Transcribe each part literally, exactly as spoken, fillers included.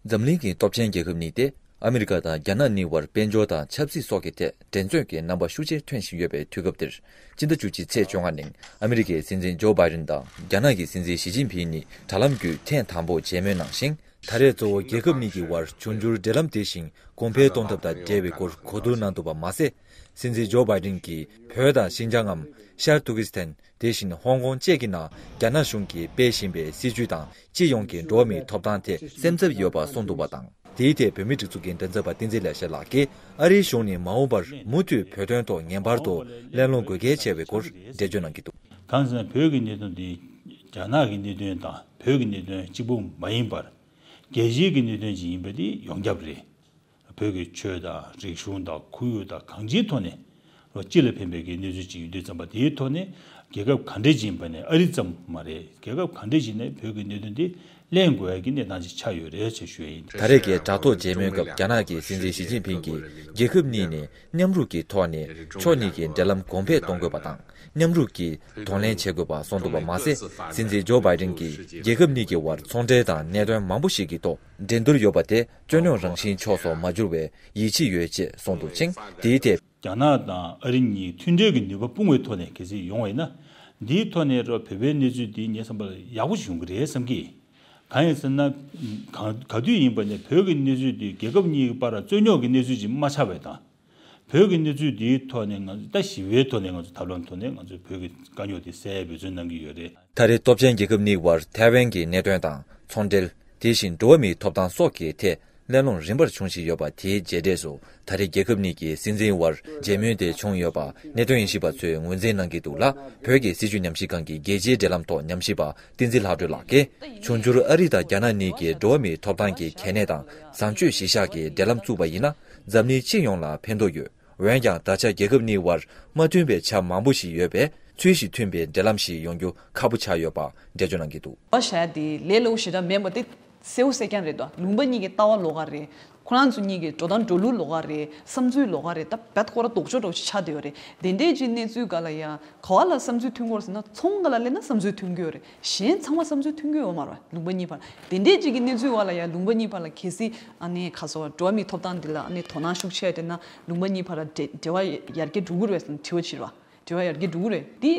འཛམ་གླིང་གི་སྟོབས་ཆེན་རྒྱལ་ཁབ་གཉིས་ཏེ། ཨ་མི་རི་ཀ་དང་རྒྱ་ནག་གཉིས་བར་དཔལ་འབྱོར་དང་ཆབ་སྲིད་སོགས་ཀྱི་ཐད་འགྲན་རྩོད་ཀྱི་རྣམ་པ་ཤུགས་ཆེ་ཐོན་བཞིན་ཡོད་པའི་དུས་སྐབས་འདིར། སྤྱི་ཟླ་བཅུ་གཅིག་ཚེས་བཅོ་ལྔ་ཉིན་ཨ་མི་རི་ཀའི་སྲིད་འཛིན་ཇོ་བྷའི་ཌེན་དང་རྒྱ་ནག་གི་སྲིད་འཛིན་ཞི་ཅིན་ཕིང་གཉིས་དྲ་ལམ་བརྒྱུད་ཐེངས་དང་པོ་མཇལ་མོལ་གནང་ཞིང་། ད་རེས་གཙོ་བོ་རྒྱལ་ཁབ་གཉིས་ཀྱི་དབར་འབྱུང་འགྱུར་འབྲེལ་ལམ་དེ་བཞིན་གོང་འཕེལ་གཏོང་ཐབས་དང་འབྲེལ་བའི་སྐོར་གོ་བསྡུར་གནང་འདུག་པ་མ་ཟད། སྲིད་འཛིན་ཇོ་བྷའི་ཌེན་གྱིས་བོད་དང་ཤིན་ཅང་ངམ་ཤར་ཏུར་ཀི་སི་ཐན། དེ་བཞིན་ཧོང་ཀོང་བཅས་ཀྱི་ནང་རྒྱ་ནག་གཞུང་གིས་སྤེལ་བཞིན་པའི་སྲིད་བྱུས་དང་སྤྱི་ཡོངས་ཀྱི་འགྲོ་བ་མིའི་ཐོབ་ཐང་ཐད་སེམས་འཚབ་ཡོད་པ་གསུངས་འདུག་པ་དང་། དེའི་ཐད་བོད་མིའི་སྒྲིག་འཛུགས་ཀྱི་མགྲིན་ཚབ་པ་བསྟན་འཛིན་ལེགས་བཤད་ལགས་ཀྱིས་ཨ་རིའི་གཞུང་ནས་མ་འོངས་པར་མུ་མཐུད་བོད་དོན་ཐོག་ངེས་པར་དུ་གླེང་སློང་དགོས་གལ་ཆེ་བའི་སྐོར་འགྲེལ་བརྗོད་གནང་གི་འདུག། གང་ཟེར་ན་བོད་ཀྱི་གནད་དོན་འདི་རྒྱ་ནག་གི་གནད་དོན་དང་བོད་ཀྱི་གནད་དོན་གཅིག་པུ་མ་ཡིན་པར་རྒྱལ་སྤྱིའི་གི་གནད་དོན་ཅིག་ཡིན་པ་འདི་ཡོངས་ཁྱབ་རེད། བོད་ཀྱི་ཆོས་དང་རིག་གཞུང་དང་ཁོར་ཡུག་དང་གང་ཅིའི་ཐོག་ནས་ལོ་སྤྱི་ལ་ཕན་པའི་གི་གནས་ཚུལ་ཅིག་ཡིན་དུས་ཙམ་པ་དེའི་ཐོག་ནས་རྒྱལ་ཁབ་ག་འདྲ་ཅིག་ཡིན་པ་ནས་ཨ་རི་ཙམ་མ་རེད། རྒྱལ་ཁབ་ག་འདྲ་ཅིག་ནས་བོད་ཀྱི་གནད་དོན་དེ་གླེང་དགོས་ཡ་གི་གནས་སྟངས་ཅིག་ཆགས་ཡོད་རེད་ཅེས་ཞུ་ཡ་ཡིན། ད་རེས་ཀྱི་དྲ་ཐོག་མཇལ་མོལ་སྐབས་རྒྱ་ནག་གི་སྲིད་འཛིན་ཞི་ཅིན་ཕིང་གིས་རྒྱལ་ཁབ་གཉིས་ནས་མཉམ་རུབ་ཀྱི་ཐོག་ནས་ཕྱོགས་གཉིས་ཀྱི་འབྲེལ་ལམ་གོང་འཕེལ་གཏོང་དགོས་པ་དང་། མཉམ་རུབ་ཀྱིས་གདོང་ལེན་བྱེད་དགོས་པ་གསུངས་འདུག་པ་མ་ཟད། སྲིད་འཛིན་ཇོ་བྷའི་ཌེན་གྱིས་རྒྱལ་ཁབ་གཉིས་ཀྱི་དབར་ཚོང་འབྲེལ་དང་གནད་དོན་མང་པོ་ཞིག་གི་ཐོག་འགྲན་བསྡུར་ཡོད་པ་དེ་རྩོད་རྙོག་རང་བཞིན་ཕྱོགས་སུ་མ་གྱུར་བའི་ཡིད་ཆེས་ཡོད་ཅེས་གསུངས་འདུག་ཅིང་། དེའི་ཐད། རྒྱ་ནག་དང་ཨ་རི་གཉིས་མཐུན་འབྲེལ་གྱི་ནུས་པ་སྤུངས་པའི་ཐོག་ནས་གལ་སྲིད་ཡོང་བ་ཡིན་ན། འདིའི་ཐོག་ནས་རོ་བོད་པའི་གནས་ཚུལ་འདི་ངའི་བསམ་པར་ཡག་པོ་ཞིག་ཡོང་གི་རེད་བསམ་གི། གང་ཡིན་ཟེར་ན། གང་ག་དུས་ཡིན་པ་ནས་བོད་ཀྱི་གནས་ཚུལ་འདི་རྒྱལ་ཁབ་གཉིས་ཀྱི་བར་རྩོད་རྙོག་གི་གནས་ཚུལ་ཅིག་མ་ཆགས་པའི་དང་། བོད་ཀྱི་གནས་ཚུལ་འདིའི་ཐོག་ནས་ང་ཚོ་ད་ཞི་བའི་ཐོག་ནས་ང་ཚོ་ཐབས་ལམ་ཐོག་ནས་ང་ཚོས་བོད་ཀྱི་དཀའ་རྙོག་དེ་སེལ་ཡའི་འབད་བརྩོན་གནང་གི་ཡོད་རེད། ད་རེས་སྟོབས་ཆེན་རྒྱལ་ཁབ་གཉིས་བར་ཐའེ་ཝན་གྱི་གནད་དོན་དང་ཚོང་འབྲེལ། དེ་བཞིན་འགྲོ་བ་མིའི་ཐོབ་ཐང་སོགས་ཀྱི་ཐད་གླེང་སློང་རིམ་པར་བྱུང་བཞིན་ཡོད་པ་དེའི་རྗེས་འབྲས་སུ། ད་རེས་རྒྱལ་ཁབ་གཉིས་ཀྱི་སྲིད་འཛིན་དབར་མཇལ་མོལ་དེ་བྱུང་ཡོད་པ་གནད་དོན་དབྱེ་ཞིབ་པ་ཚོས་ངོས་འཛིན་གནང་གི་འདུག་ལ། བོད་ཀྱི་སྲིད་བྱུས་ཉམས་ཞིབ་ཁང་གི་རྒྱལ་སྤྱིའི་འབྲེལ་ལམ་ཐོག་ཉམས་ཞིབ་པ་བསྟན་འཛིན་ལྷག་སྒྲོན་ལགས་ཀྱིས། འབྱུང་འགྱུར་ཨ་རི་དང་རྒྱ་ནག་གཉིས་ཀྱི་འགྲོ་བ་མིའི་ཐོབ་ཐང་གི་གལ་གནད་དང་བཟང་སྤྱོད་གཞི་བཞག་གི་འབྲེལ་ལམ་བཙུགས་པ་ཡིན་ན། འཛམ་གླིང་སྤྱི་ཡོངས་ལ་ཕན་ཐོགས་ཡོད། འོན་ཀྱང་། ད་ཆ་རྒྱལ་ཁབ་གཉིས་བར་མ་མཐུན་པའི་ཆ་མང་པོ་ཞིག་ཡོད་པས། ཚུལ་བཞིན་མཐུན་པའི་འབྲེལ་ལམ་ཞིག་ཡོང་རྒྱུ་ཁག་པོ་ཆགས་ཡོད་པ་འགྲེལ་བརྗོད་གནང་གི་འདུག། བ་བཞག་ཡ་དེ་ལས་སླ་པོ་ཞེ་དྲག་མེད་པ་དེ་གསལ་པོ་གསལ་རྐྱང་རེད་དོ། ལུང་པ་གཉིས་ཀྱི་ལྟ་བ་ལོགས་ཀ་རེད། ཁོ་རང་ཚོ་གཉིས་ཀྱི་འགྲོ་སྟངས་འགྲོ་ལུགས་ལོགས་ཀ་རེད། བསམ་ཚུལ་ལོགས་ཀ་རེད། ད་རྦད་ཁོ་རང་ལྡོག་ཕྱོགས་འདྲ་པོ་ཞིག་ཆགས་བསྡད་ཡོད་རེད། དེ་འདྲའི་ཅིག་གནས་ཚུལ་སྒང་ལ་ཡ་ག་བ་ལ་བསམ་ཚུལ་མཐུན་གྱི་ཡོད་རེད་ཟེར་ན། ཚོང་སྒང་ལ་སླེབས་ན་བསམ་ཚུལ་མཐུན་གྱི་ཡོད་རེད། གཞན་ཚང་མ་བསམ་ཚུལ་མཐུན་གྱི་ཡོད་མ་རེད་བ། ལུང་པ་གཉིས་བར་ལ། དེ་འདྲའི་ཅིག་གི་གནས་ཚུལ་བར་ལ་ཡ་ལུང་པ་གཉིས་བར་ལ་གལ་སྲིད་ཨ་ནི་ག་ཟེར་བ། འགྲོ་བ་མིའི་ཐོབ་ཐང་འདི་ལ་ཨ་ནི་དོ་སྣང་ཤུགས་ཆེ་བསྡད་ན་ལུང་པ་གཉིས་བར་ལ་འབྲེལ་འབྲེལ་བ་ཡར་རྒྱས་འགྲོ་གི་རེད་ཟེར་ནས་དྲི་བ་དྲིས་པ། འབྲེལ་བ་ཡར་རྒྱས་འགྲོ་གི་རེད། འདི་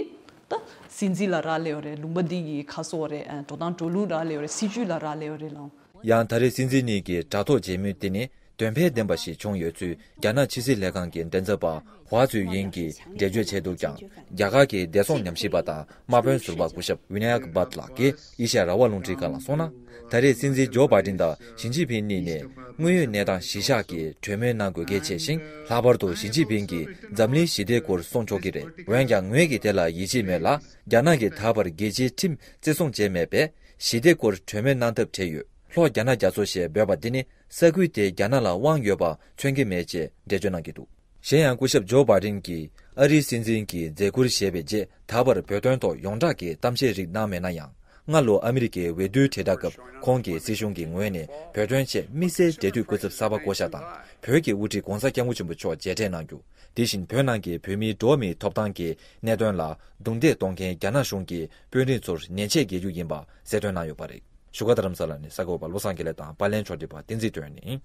ད་སྲིད་འཛིན་ལ་རག་ལས་ཡོད་རེད། ལུང་པ་འདི་གི་ག་ཟེར་བ་རེད། ཨ། འགྲོ་སྟངས་འགྲོ་ལུགས་རག་ལས་ཡོད་རེད། སྲིད་བྱུས་ལ་རག་ལས་ཡོད་རེད་ལགས། ཡང་ད་རེས་སྲིད་འཛིན་གཉིས་ཀྱི་དྲ་ཐོག་མཇལ་མོལ་དེ་ནི་དོན་ཕན་ལྡན་པ་ཞིག་བྱུང་ཡོད་ཚུལ་རྒྱ་ནག་ཕྱི་སྲིད་ལྷན་ཁང་གི་མགྲིན་ཚབ་པ་ཧྭ་ཚུའུ་དབྱིང་གིས་འགྲེལ་བརྗོད་བྱས་འདུག་ཀྱང་། རྒྱ་གར་གྱི་བདེ་སྲུང་ཉམས་ཞིབ་པ་དང་དམག་དཔོན་ཟུར་པ་སྐུ་ཞབས་ཝི་ནཱ་ཡག་བྷཊ་ལགས་ཀྱིས་ཨེ་ཤ་ཡ་རང་དབང་རླུང་འཕྲིན་ཁང་ལ་གསུངས་ན། ད་རེས་སྲིད་འཛིན་ཇོ་བྷའི་ཌེན་དང་ཞི་ཅིན་ཕིང་གཉིས་ནས་དངོས་ཡོད་གནས་སྟངས་གཞི་བཞག་གིས་གྲོས་མོལ་གནང་དགོས་གལ་ཆེ་ཞིང་། ལྷག་པར་དུ་ཞི་ཅིན་ཕིང་གིས་འཛམ་གླིང་ཞི་བདེའི་སྐོར་གསུང་ཆོག་གི་རེད། འོན་ཀྱང་ངོས་ཀྱིས་དེ་ལ་ཡིད་ཆེས་མེད་ལ། རྒྱ་ནག་གིས་ད་བར་རྒྱལ་སྤྱིའི་ཁྲིམས་བརྩི་སྲུང་བྱས་མེད་པས། ཞི་བདེའི་སྐོར་གྲོས་མོལ་གནང་ཐབས་བྲལ་ཡོད། ལྷོ་རྒྱ་ནག་རྒྱ་མཚོ་ཞེས་འབོད་པ་འདི་ནི་ས་ཁུལ་དེ་རྒྱ་ནག་ལ་དབང་ཡོད་པ་མཚོན་གྱི་མེད་ཅེས་འགྲེལ་བརྗོད་གནང་གི་འདུག། གཞན་ཡང་སྐུ་ཞབས་ཇོ་བྷའི་ཌེན་གྱིས་ཨ་རིའི་སྲིད་འཛིན་གྱི་མཛད་ཁུར་བཞེས་པའི་རྗེས་ད་བར་བོད་དོན་ཐོག་ཡོངས་གྲགས་ཀྱི་གཏམ་བཤད་རིགས་གནང་མེད་ན་ཡང་། སྔ་ལོ་ཨ་མི་རི་ཀའི་འོས་བསྡུའི་དྲིལ་བསྒྲགས་སྐབས་ཁོང་གིས་སྲིད་གཞུང་གི་ངོས་ནས་བོད་དོན་ཆེད་དམིགས་བསལ་འབྲེལ་མཐུད་སྐུ་ཚབ་གསར་པ་བསྐོ་གཞག་དང་། བོད་ཀྱི་དབུ་ཁྲིད་༧གོང་ས་༧སྐྱབས་མགོན་ཆེན་པོ་མཆོག་མཇལ་འཕྲད་གནང་རྒྱུ། དེ་བཞིན་བོད་ནང་གི་བོད་མིའི་འགྲོ་བ་མིའི་ཐོབ་ཐང་གི་གནད་དོན་ལ་རྡུང་རྡེག་གཏོང་མཁན་རྒྱ་ནག་གཞུང་གི་དཔོན་རིགས་ཚོར་ཉེས་ཆད་འགེལ་རྒྱུ་ཡིན་པ་གསལ་སྟོན་གནང་ཡོད་པ་རེད། བཞུགས་སྒར་རྡ་རམ་ས་ལ་ནས་གསར་འགོད་པ་བློ་བཟང་དགེ་ལེགས་དང་པར་ལེན་ཕྱོགས་སྒྲིག་པ་བསྟན་འཛིན་དོན་ནི།